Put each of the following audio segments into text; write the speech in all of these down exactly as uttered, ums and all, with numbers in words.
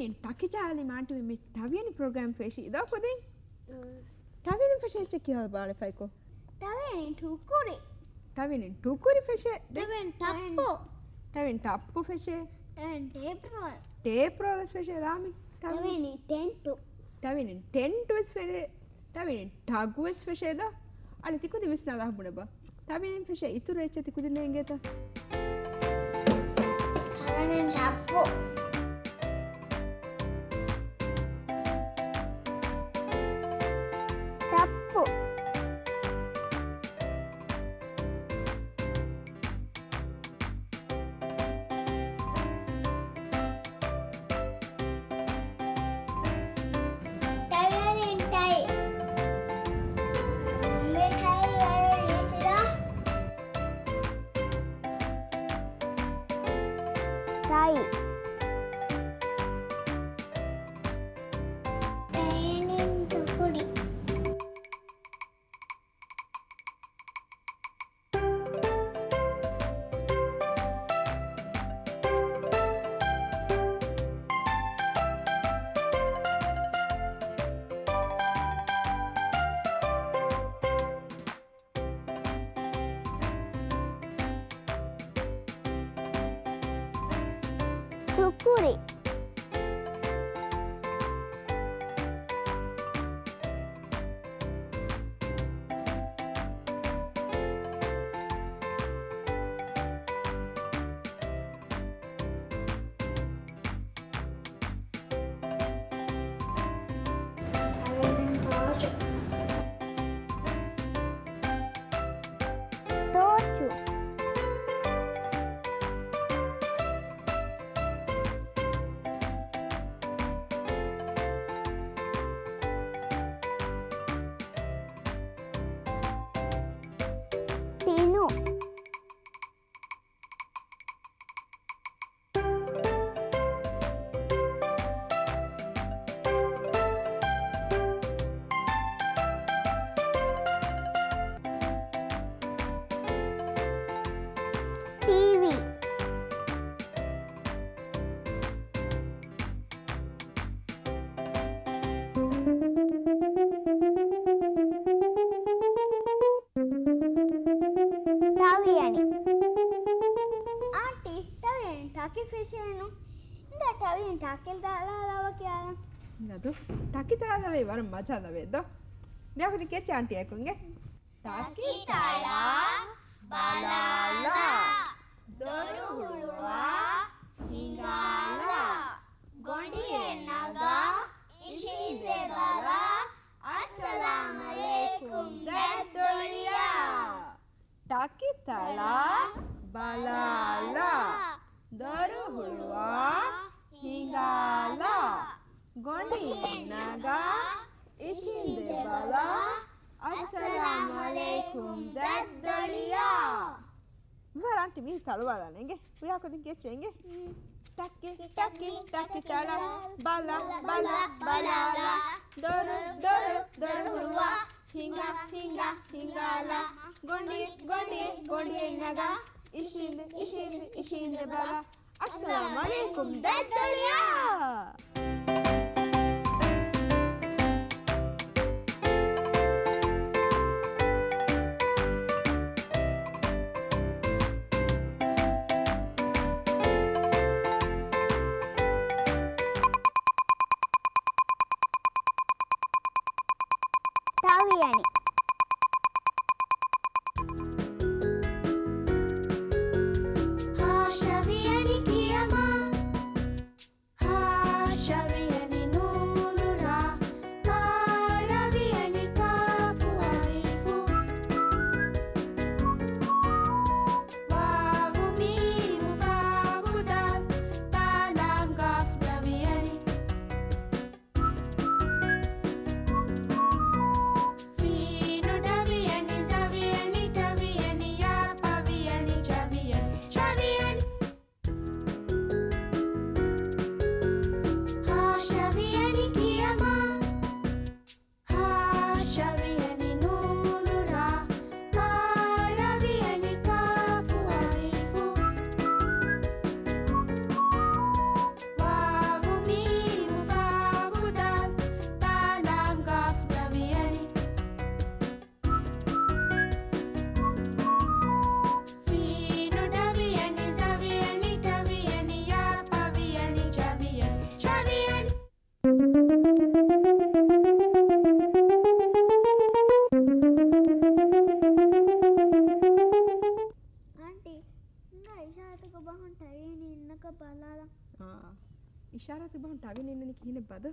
ޓަކި ޗާލީ މާންޓިވެ މި ޓަވިޔަނި ޕްރޮގްރާމް ފެށީ ދޯ ކުދިން؟ ޓަވިޔަނި ފެށޭ އެއްޗެއް ކިޔަވާ ބާލަފައިކޮ. ޓަވިޔަނި ޓުކުރި. ޓަވިޔަނި ޓުކުރި ފެށޭ. ދެ- ޓަވިޔަނި ޓައްޕު. ޓަވިޔަނި ޓައްޕު ފެށޭ. ޓަވިޔަނި ޓޭޕް ރޯލް. ޓޭޕް ރޯލް ވެސް ފެށޭ ދާމި. ޓަވިޔަނި ޓެންޓު. ޓަވިޔަނި ޓެންޓު ވެސް ފެށޭ. ޓަވިޔަނި ޓަގު ވެސް ފެށޭ ދޯ. އަޅި ތި ކުދިން ވިސްނާލާ ބުނެބަ. ތަވިނިން ފެށޭ އިތުރު އެއްޗެއް ތި ކުދިންނަށް އެނގޭތަ؟ ތަވިނިން ޓައްޕު. ޓައްޕު. ޓަވިނިން ޓައި. މި ޓައި ވަރަށް ރީތިލާ. ޓައި. ޓައިނިން ޓުކުރި. ޓުކުރި. ޓޯޗު. ޓިނު. ޓީވީ. ޓަވިޔަނި. އާންޓީ، ޓަވިޔަނި ޓަކި ފެށޭނު. އިނދާ ޓަވިޔަނި ޓަކި ދަޅާލާ ކިޔާލަން. އިނދާ ދޯ، ޓަކި ދަޅާލަވޭ ވަރަށް މަޖާ ލަވޭ ދޯ. ނިޔާކުދި ކެޗި އާންޓީ އެކުންގެ. ޓަކި ތަޅާ ބަލާލާ. ދޮރު ހުޅުވާ ހިނގާލާ. ގޮނޑިއެއް ނަގާ އިށީނދެ ބަލާ. އައްސަލާމް އަލައިކުމް ދައްދޮޅިޔާ. ޓަކި ތަޅާ ބަލާލާ. ދޮރު ހުޅުވާ ހިނގާލާ. ގޮނޑިއެއް ނަގާ އިށީނދެ ބަލާ. އައްސަލާމް އަލައިކުމް ދައްދޮޅިޔާ. ވަރަށް އާންޓީ މީ ތަޅުވާލާނެ އިނގޭ. ނިޔާކުދިން ކެޗި އިނގޭ. ޓަކި، ޓަކި، ޓަކި ތަޅާ. ބަލާ، ބަލާ، ބަލާލާ. ދޮރު، ދޮރު، ދޮރު ހުޅުވާ. ހިނގާ، ހިނގާ، ހިނގާލާ. ގޮނޑި، ގޮނޑި، ގޮނޑިއެއް ނަގާ. އިށީނދެ، އިށީނދެ، އިށީނދެ ބަލާ. އައްސަލާމް އަލައިކުމް ދައްދޮޅިޔާ. ތަވިޔަނި. ހާޝަވިޔަނި ކިޔަމާ. ހާޝަވިޔަނި ނޫނު ރާ. މާޅަވިޔަނި ކާފު އަލިފު. ވާވު މީމު ފާފު ދާލް. ތާ ލާމް ގާފު ތަވިޔަނި. ސީ އާންޓީ، ހިނގާ އިޝާރާތަކު ބަހުން ޓައިން އިންނަކަށް ބަލާލަ. އާ، އިޝާރާތު ބަހުން ޓައިން އިންނަނީ ކިހިނެއް ބަދަ؟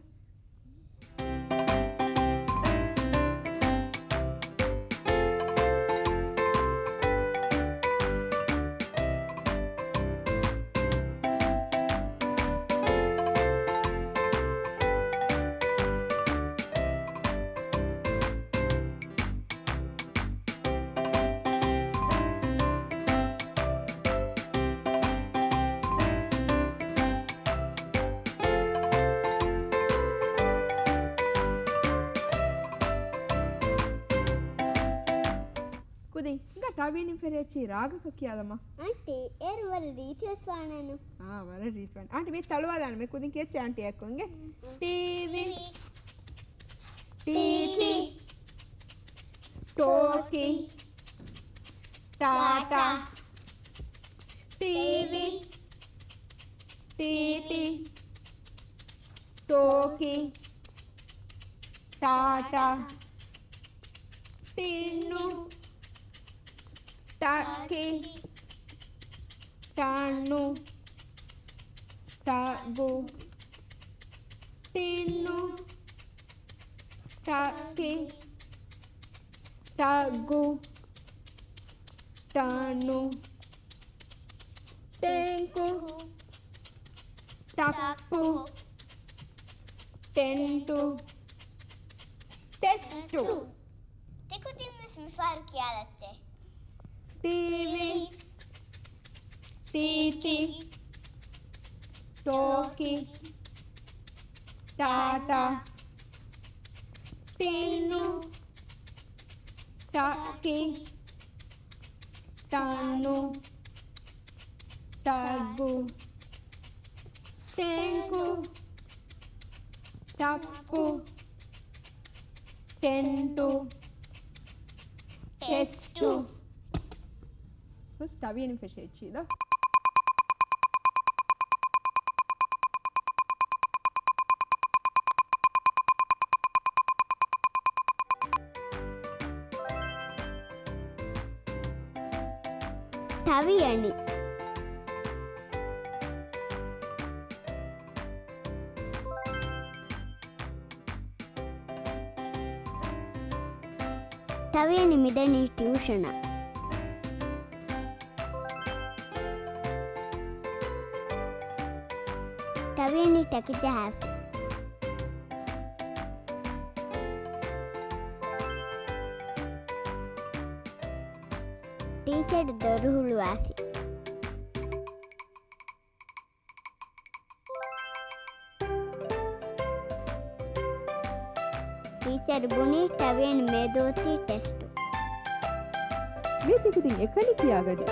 ކުދިން ހިނގާ ޓައިން އިން ފެށި އެއްޗެހި ރާގަކަށް ކިޔާލަމާ. އާންޓީ، އޭރު ވަރަށް ރީތިވެސް ވާނެއެއްނު. އާ، ވަރަށް ރީތިވާނެ. އާންޓީ، މި ތަޅުވާލާނަމޭ ކުދިން ކިޔައްޗޭ އާންޓީ އެއްކޮށް އިނގޭ. ޓީވީ. ޓީޓީ. ޓޯކީ. ޓާޓާ. ޓީވީ. ޓީޓީ. ޓޯކީ. ޓާޓާ. ޓިންނު. ޓައްކި. ޓަންނު. ޓައްގު. ޓިންނު. ޓައްކި. ޓައްގު. ޓަންނު. ޓެންކު. ޓައްޕު. ޓެންޓު. ޓެސްޓު. ތި ކުދިންވެސް މިފަހަރު ކިޔާލައްޗޭ. ޓީވީ. ޓީޓީ. ޓޯކީ. ޓާޓާ. ޓިންނު. ޓައްކި. ޓަންނު. ޓައްގު. ޓެންކު. ޓައްޕު. ޓެންޓު. ޓެސްޓު. ހުސް ޓައިން އިން ފެށި އެއްޗެހި ދޯ. ޓައިން. ޓައިން މިދަނީ ޓިއުޝަނަށް. ޓައިން ޓަކި ޖަހާފި. ޓީޗަރު ދޮރު ހުޅުވާފި. ޓީޗަރު ބުނީ ޓައިން މެދު އޮތީ ޓެސްޓު. މީ ތިކުދިން އެކަނި ކިޔާގަޑި.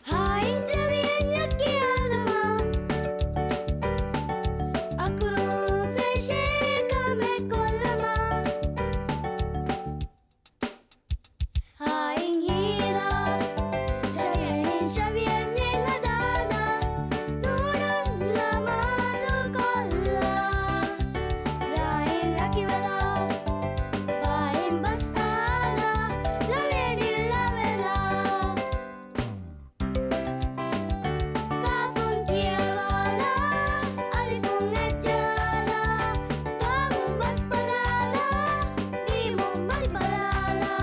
ހާއިން ޗެވިއެއް ކިޔާލަމާ، އަކުރު ފެށޭ ކަމެއް ކޮށްލަމާ. ހާއިން ހީލާ، ޝައިނިން ޝަވިޔަން ހަދާލާ، ނޫނުން ނަމާދު ކޮށްލާ. ރާއިން ރަކިވެލާ، ބާއިން ބަސް އާލާ، ލަވެނިން ލަވެލާ. ކާފުން ކިޔަވާލާ، އަލިފުން އެއްޗާލާ، ބާއުން ބަސް ބަލާލާ، މީމުން މަތި ބަލާލާ.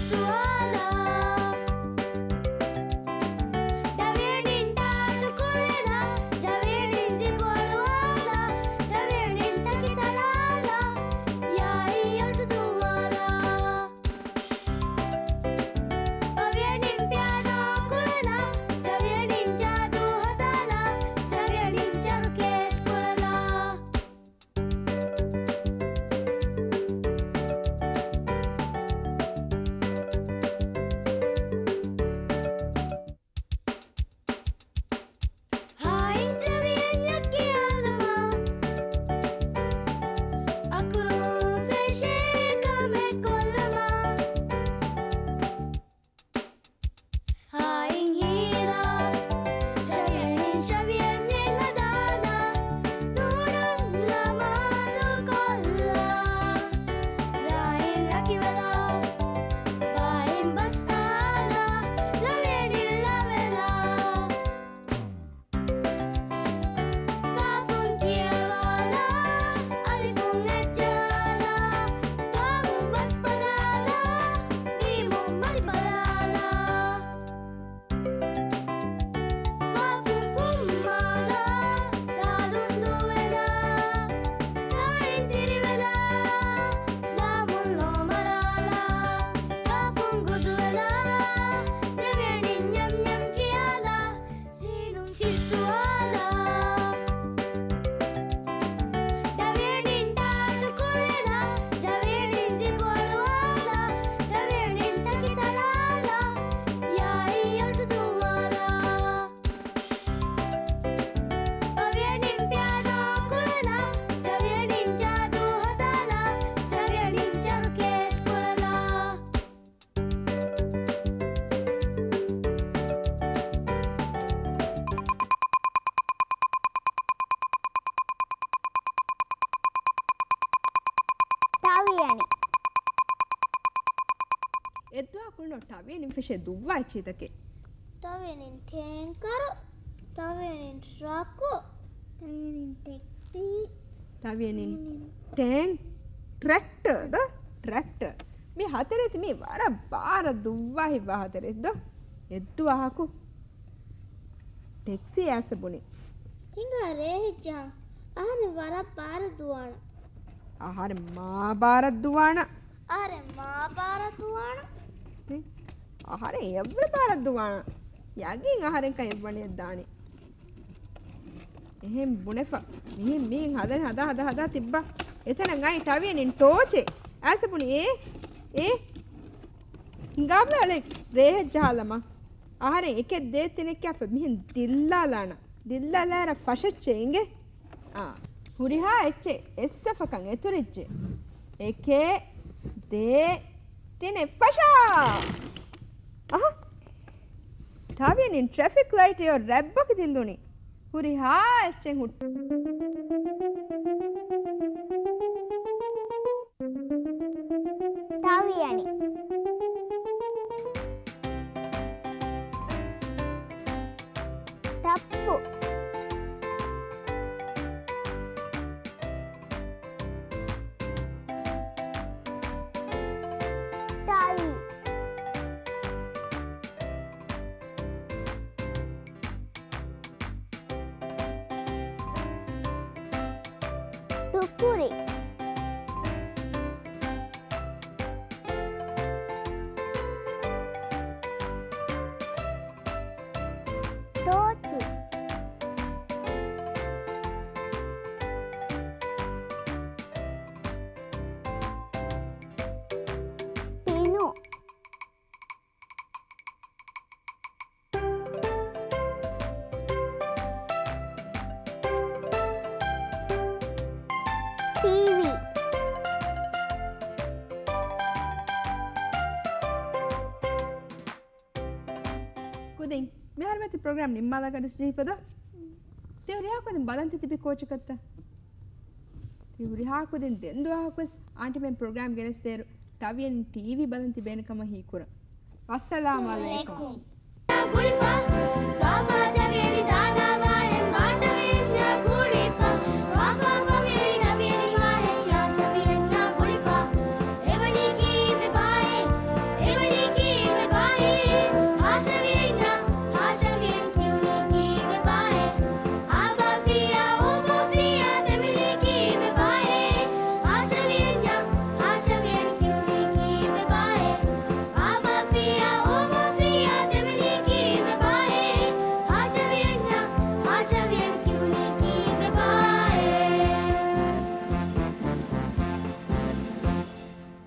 ސުވާލާ. ޓަވިޔަނިން ޓާޓު ކުޅެލާ، ޓަވިޔަނިން ޒިބު އަޅުވާލާ، ޓަވިޔަނިން ޓަކި ތަޅާލާ، ޔާއީ އޮޓު ދުއްވާލާ. ޓަވިޔަނިން ޕިއާނޯ ކުޅެލާ، ޓަވިޔަނިން ޖާދޫ ހަދާލާ، ޓަވިޔަނިން ޗަރުކޭސް ކުޅެލާ. ހާއިން ޗަވިޔަންޏަށް ކިޔާލަމާ، އަކުރުން ފެށޭ ކަމެއް ކޮށްލަމާ. ހާއިން ހީލާ، ޝަވިޔަނިން ޝަވިޔަން ހަދާލާ، ނޫނުން ނަމާދު ކޮށްލާ. ރާއިން ރަކިވެލާ، ބާއިން ބަސް އާލާ، ޅަވިޔަނިން ޅަވެލާ. ކާފުން ކިޔަވާލާ، އަލިފުން އެއްޗަހާލާ، ބާއުން ބަސް ބަލާލާ، މީމުން މަތި ބަލާލާ. ކާފުން ފުއްމާލާ، ދާލުން ދުވެލާ، ތާއިން ތިރިވެލާ، ލާމުން ލޯ މަރާލާ، ކާފުން ގުދުވެލާ، ނެވެނިން ނަމް ނަމް ކިޔާލާ، ސީނުން ސިއްސުވާލާ. ޓަވިޔަނިން ޓާޓު ކުޅެލާ، ޓަވިޔަނިން ޒިބު އަޅުވާލާ، ޓަވިޔަނިން ޓަކި ތަޅާލާ، ޔާއީ އޮޓު ދުއްވާލާ. ޓަވިޔަނިން ޕިއާނޯ ކުޅެލާ، ޓަވިޔަނިން ޖާދޫ ހަދާލާ، ޓަވިޔަނިން ޗަރުކޭސް ކުޅެލާ. ޓަވިޔަނި. އެއްދުވަހަކު ޓަވިޔަނިން ފެށޭ ދުއްވާ އެއްޗިތަކެއް. ޓަވިޔަނިން ޓޭންކަރު، ޓަވިޔަނިން ޓްރަކު، ޓަވިޔަނިން ޓެކްސީ، ޓަވިޔަނިން ޓޭން، ޓްރެކްޓަރ ދޯ؟ ޓްރެކްޓަރ. މި ހަތަރެތި މީ ވަރަށް ބާރަށް ދުއްވާ ހިތްވާ ހަތަރެއް ދޯ؟ އެއްދުވަހަކު ޓެކްސީ އައިސް ބުނި. ހިނގާ ރޭހެއްޖަހަން އަހަރެން ވަރަށް ބާރަށް ދުވާނަ. އަހަރެން މާ ބާރަށް ދުވާނަ. އަހަރެން މާ ބާރަށް ދުވާނަ. އަހަރެން އެއްވެ ބާރަށް ދުވާނަ. ޔަގީން އަހަރެން ކަން އެއްވަނީ ދާނެ. އެހެން ބުނެފަ. މިހެން މީން ހަދަން ހަދާ ހަދާ ހަދާ ތިއްބާ. އެތަނަށް އައި ޓަވިޔަނިން ޓޯޗެއް. އައިސް ބުނި އޭ އޭ. ހިނގާބަލަ އަޅެ ރޭހެއް ޖަހާލަމާ. އަހަރެން އެކެއް ދޭ ތިނެއް ކާފަ މިހެން ދިއްލާލާނަ. ދިއްލާލާއިރަށް ފަށައްޗެއް އިނގޭ. އާ، ހުރިހާ އެއްޗެއް އެއްސަފަކަން އެތުރިއްޖެ. އެކެއް، ދޭ، ތިނެއް ފަށާ! އަހަ! ޓަވިޔަނިން ޓްރެފިކް ލައިޓް އެއޮ ރަތްބަކި ދިއްލުނީ. ހުރިހާ އެއްޗެއް ހުއްޓު. ޓަވިޔަނި. ޓައްޕު. ޓައި. ޓުކުރި. ޓޯޗު. ޓިނު. ޓީވީ. ކުދިން މިހާރު މަތި ޕްރޮގްރާމް ނިންމާލާ ގަޑި ސްޖީފަދަ. ތި ހުރިހާ ކުދިން ބަލަން ތި ތިބި ކޯޗަކަށްތަ؟ ތި ހުރިހާ ކުދިން ދެން ދުވަހަކުވެސް އާންޓިމެން ޕްރޮގްރާމް ގެނެސްދޭއިރު ޓަވިޔަން ޓީވީ ބަލަން ތިބޭނެ ކަމަށް ހީކުރަން. ވައްސަލާމް ޢަލައިކުމް. ގުޅިފަ، ގާފާ